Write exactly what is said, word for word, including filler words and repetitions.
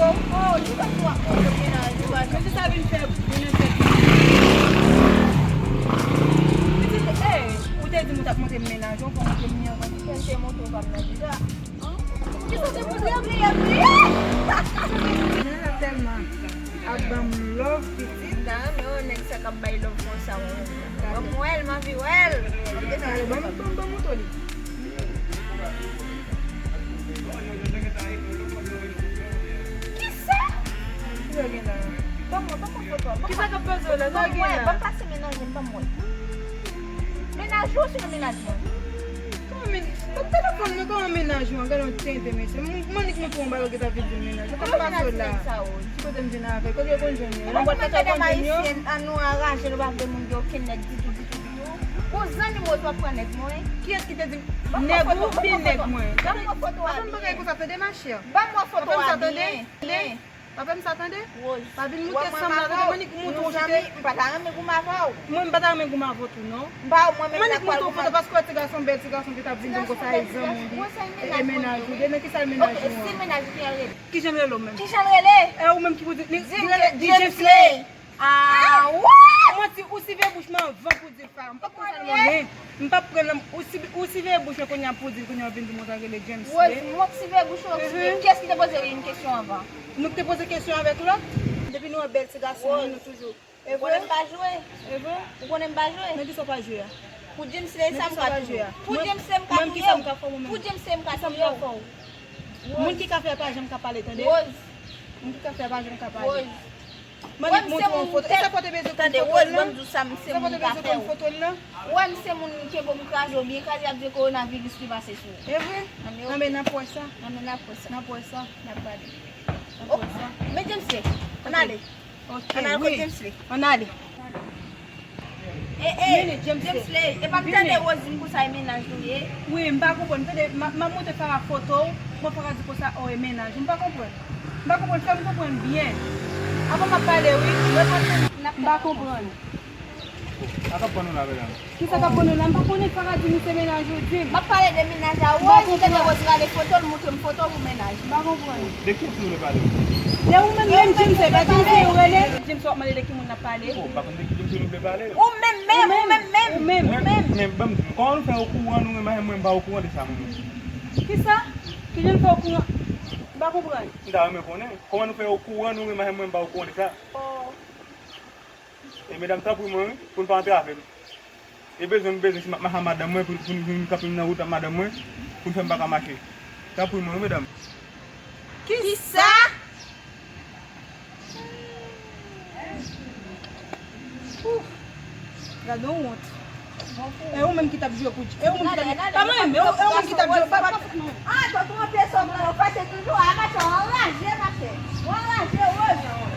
Oh, oh, li pa twa, oh, le mennaj, li pa twa. Men se sa vin fè, vin fè. Pitit, eh, ou te di m ou t ap montre m mennaj ou, fò w montre m li anvan. Kèl te montre w pa m nan deja. Kisa w te montre m li, epi? Nana tèlman ap ban m love, pitit. M ta renmen wè nèg sa k ap bay love konsa, wè. Ban m wè l, m anvi wè l. Ban m, ban m, ban m montre w li. Kisa? Kisa gen la? Ban mwen, ban mwen foto a. Kisa k ap pase w la? Sa gen la? Ban m pase mennaj mwen, ban mwen. Mennaj ou osnon mennaj mwen? Kòman men-, telefòn mwen, kòman mennaj ou an? Gade yon tenten, mesye. M, m annik montre yon bagay ki ta vin di mennaj ou. Sa k ap pase w la? Ki kote m vin avè? Kote yo konn jwenn yo? Nan bwat kòk yo konn jwenn yo? An nou anraje, nou pa vle moun gen okenn nèg ditou, ditou, ditou. Gon zanmi m wè w ap pran nèg mwen. Kiyès ki te di nèg ou oubyen nèg mwen? Ban mwen foto a byen. Pa fè m bagay konsa, tande, ma chère. Ban mwen foto a byen. Pa fè m sa, tande? Rose. Pa vin moute sanm la, tande, m annik montre w, nou zanmi, m pa ta renmen goumen avè w. Mwen, m pa ta renmen goumen avè w tou, non. M pa, mwen menm, m annik montre w foto, paske w wè ti gason, bèl ti gason ki t ap vin di m konsa, e zanmi w li, e mennaj ou, de nan kisa l mennaj ou an? Ok, si l mennaj ou, kijan l rele? Kijan l rele w menm? Kijan l rele? E ou menm ki pou di, li, li rele, di James Lay. Ah, what? Mwen di, ou siveye bouch mwen anvan pou di sa. M p ap pran sa nan men. M p ap pran nan, ou si, ou siveye bouch mwen kounye a pou di l kounye a w vin di m konsa rele James Lay. Rose, mwen k siveye bouch ou, ou siveye. Kiyès ki te poze w yon kesyon anvan? Nou k te poze kesyon avèk lòt. Depi nou wè bèl ti gason, nou toujou. E vre? Ou konnen m pa jwe. E vre? Ou konnen m pa jwe. Nan kisa w pa jwe a? Pou James Lay sa m ka touye. Pou James Lay m ka touye w. Pou James Lay m ka touye w. Moun ki ka fè pa janm ka pale, tande. Rose. Moun ki ka fè pa janm ka pale. Rose. M annik montre w yon foto. E sa fò te bezwen konn foto l nan? Sa fò te bezwen konn foto l nan? Ou wè m se moun ke bòm kraze w byen kraze, y ap di kowonaviris ki pase sou ou. E vre? Anben, n ap wè sa. Anben, n ap wè sa. N ap wè sa. N ap pale. N ap wè sa. Men James Lay, ann ale. Ok, ann ale kot James Lay. Ann ale. E, e, James Lay. E pa m tande Rose di m konsa e mennaj ou ye. Wi, m pa konprann. Tande, m ap, m ap montre Farah foto w, bon, Farah di konsa, o, e mennaj ou. M pa konprann. M pa konprann, fè m konprann byen. Avan m ap pale, wi. M pa konprann. Sa k ap pran nou la, medam? Kisa k ap pran nou la? M pa konnen, Farah di nou se mennaj ou, di m. M ap pale de mennaj a Rose, m tande Rose rale foto l, montre m foto pou mennaj. M pa konprann. De kiyès ou vle pale? De ou menm, menm James, se pa James ou rele? James w ap mande de ki moun n ap pale? Oh, m pa konn de ki James nou vle pale. Ou menm, menm, ou menm, menm. Ou menm. Ou menm. Men, men, ban m di nou, kòman nou fè okouran nou renmen mwen, m pa okouran de sa, mwen menm? Kisa? Kijan n fè okouran? M pa konprann. M ta renmen konnen. Kòman nou fè okouran nou renmen mwen, m pa okouran de sa? Oh. E medam, tanpri mwen, wi, pou n pa antrave m. E bezwen m bezwen si m ap mache ak madanm mwen, pou, pou, pou n kanpe m nan wout ak madanm mwen, pou n fè m pa ka mache. Tanpri mwen, wi, medam. Kisa? Ouh. Gade yon wont. E ou menm ki t ap jwe pou, e ou menm ki t ap jwe. Pa mwen, e ou, e ou menm ki t ap jwe. Pa, pa, pa. Ah, to twonpe sou mwen, ou fè se toujou, ah, mache, ou anraje, mache. Ou anraje, Rose.